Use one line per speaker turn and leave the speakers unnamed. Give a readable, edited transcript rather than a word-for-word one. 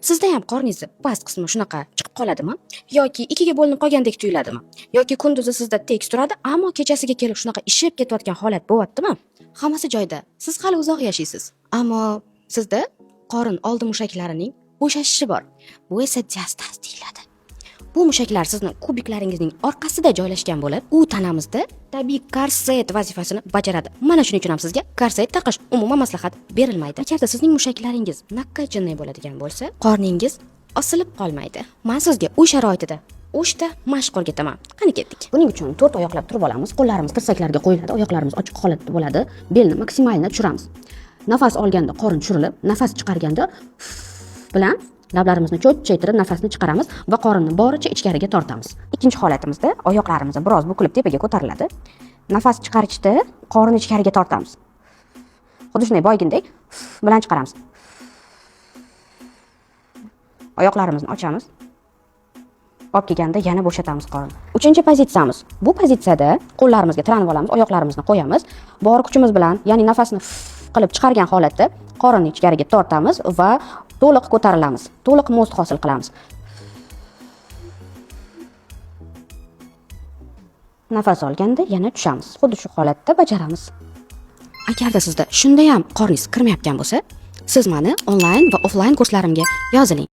Sizda ham qorningizni past qismi shunaqa chiqib qoladimi? Yoki ikiga bo'linib qolgandek tuyuladimi? Yoki kunduzi sizda tekis turadi, ammo kechasiga kelib shunaqa ishib ketayotgan holat bo'lyaptimi? Hammasi joyida. Siz hali uzoq yashaysiz. Ammo sizda qorin oldi mushaklarining bo'shashishi bor. Bu esa diastaz deyiladi. Bu mushaklar sizni kubiklaringizning orqasida joylashgan bo'lib, u tanamizda tabiiy korset vazifasini bajaradi. Mana shuning uchun ham sizga korset taqish umuman maslahat berilmaydi. Agarda sizning mushaklaringiz накачанный bo'ladigan bo'lsa, qorningiz osilib qolmaydi. Men sizga uy sharoitida 3 ta mashq o'rgataman. Qani, ketdik. Buning uchun to'rt oyoqlab turib olamiz, qo'llarimiz tirsaklarga qo'yiladi, oyoqlarimiz ochiq holatda bo'ladi, belni максимально tushiramiz. Nafas olganda qorin tushirilib, nafas chiqarganda bilan lablarimizni cho'chchaytirib nafasni chiqaramiz va qorinni boricha ichkariga tortamiz. Ikkinchi holatimizda oyoqlarimiz biroz bukilib tepaga ko'tariladi. Nafas chiqarishda qorinni ichkariga tortamiz. Xuddi shunday boyagindek bilan chiqaramiz. Oyoqlarimizni ochamiz. Olib kelganda yana bo'shatamiz qorinni. Uchinchi pozitsiyamiz. Bu pozitsiyada qo'llarimizga tiranib olamiz, oyoqlarimizni qo'yamiz. Bor kuchimiz bilan, ya'ni nafasni qilib chiqargan holatda qorinni ichkariga tortamiz va to'liq ko'tarilamiz. To'liq мост hosil qilamiz. Nafas olganda yana tushamiz. Xuddi shu holatda bajaramiz. Agarda sizda shunda ham qorningiz kirmayotgan bo'lsa, siz mani onlayn va offlayn kurslarimga yoziling.